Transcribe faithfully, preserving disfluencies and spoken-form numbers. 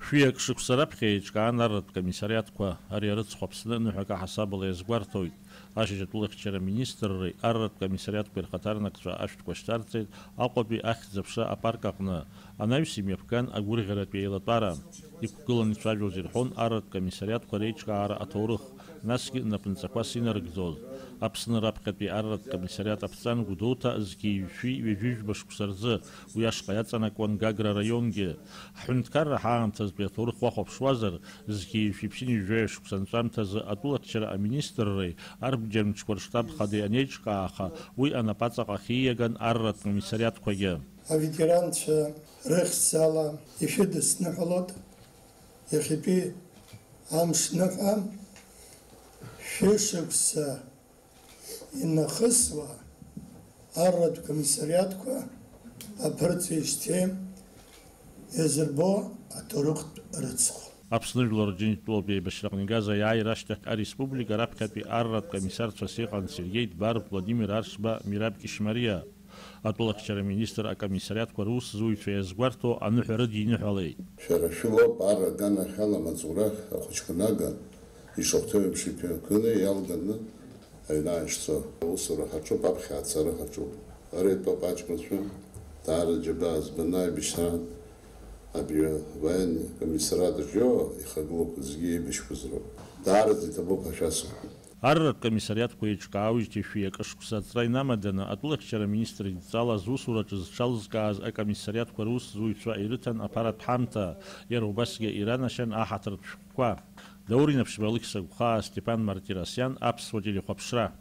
Шәҩык шықәса раԥхьа еиҿкаан арратә комиссариатқәа. Ари арыцхә Аԥсны ныҳәак аҳасабала иазгәарҭоит. Ашьыжь атәылахьчара министрреи арратә комиссариатқәеи рхаҭарнакцәа ашәҭқәа шьҭарҵеит Аҟәатәи ахьӡ-аԥша апарк аҟны. Анаҩс имҩаԥган агәырӷьаратәи аилатәара. Иқәгыланы ицәажәоз ирҳәон арратә комиссариатқәа реиҿкаара аҭоурых, насгьы напынҵақәас инарыгӡоз. Аԥсны раԥхьатәи арратә комиссариат аԥҵан Гәдоуҭа зқьи жәшәи ҩажәи жәба шықәса рзы уи ашҟа иаҵанакуан Гагра раионгьы. Ҳҳәынҭқарра ҳаамҭазтәи аҭоурых уахәаԥшуазар, зқьи жәшәи ԥшьынҩажәи жәаҩа шықәса анҵәамҭазы атәылахьчара аминистрреи арбџьар мчқәа рштаб хадеи анеиҿкааха, уи анапаҵаҟа ахьииаган арратә комиссариатқәагьы. Аветеранцәа рыхьӡала ишәыдысныҳәалоит, иахьатәи амш ныҳәа шәышықәса инахысуа арратә комиссариатқәа аԥырҵеижьҭеи иазырбо аҭоурыхтә рыцхә. Аԥсны жәлар Џьынџьтәылатә еибашьраҟны игаз аиааира ашьҭахь ареспублика раԥхьатәи арратә комиссарцәас иҟан Сергеи Дбар, Владимир Аршба, Мираб Кьышьмариа. Атәылахьчара министр акомиссариатқәа русзуҩцәа иазгәарҭо аныҳәа рыдиныҳәалеит. Шәара шәылоуп ар аганахьала амаҵура ахәыҷқәа наган, ишахәҭоу еиԥш иԥҩақәаны иалганы аҩны ишцо. Аусура ҳаҿуп, аԥхьа ацара ҳаҿуп. Ара итәоуп аҷкәынцәа, даара џьабаа збаны аибашьраан абри военный комиссариат аҿио ихагылоуп, зегьы еибашьқәаз роуп. Даараӡа иҭабуп ҳәа шәасҳәап. Арратә комиссариатқәа еиҿкаауеижьҭеи шәи акы шықәса аҵра инамаданы, атәылахьчара аминистр идҵала зусураҿы зҽалызкааз акомиссариатқәа русзуҩцәа ирыҭан аԥаратә ҳамҭа, иара убасгьы иранашьан аҳаҭыртә шәҟәқәа. Даур Инаԥшьба, Алықьса Гәхаа, Степан Мартиросиан, Аԥсуа телехәаԥшра.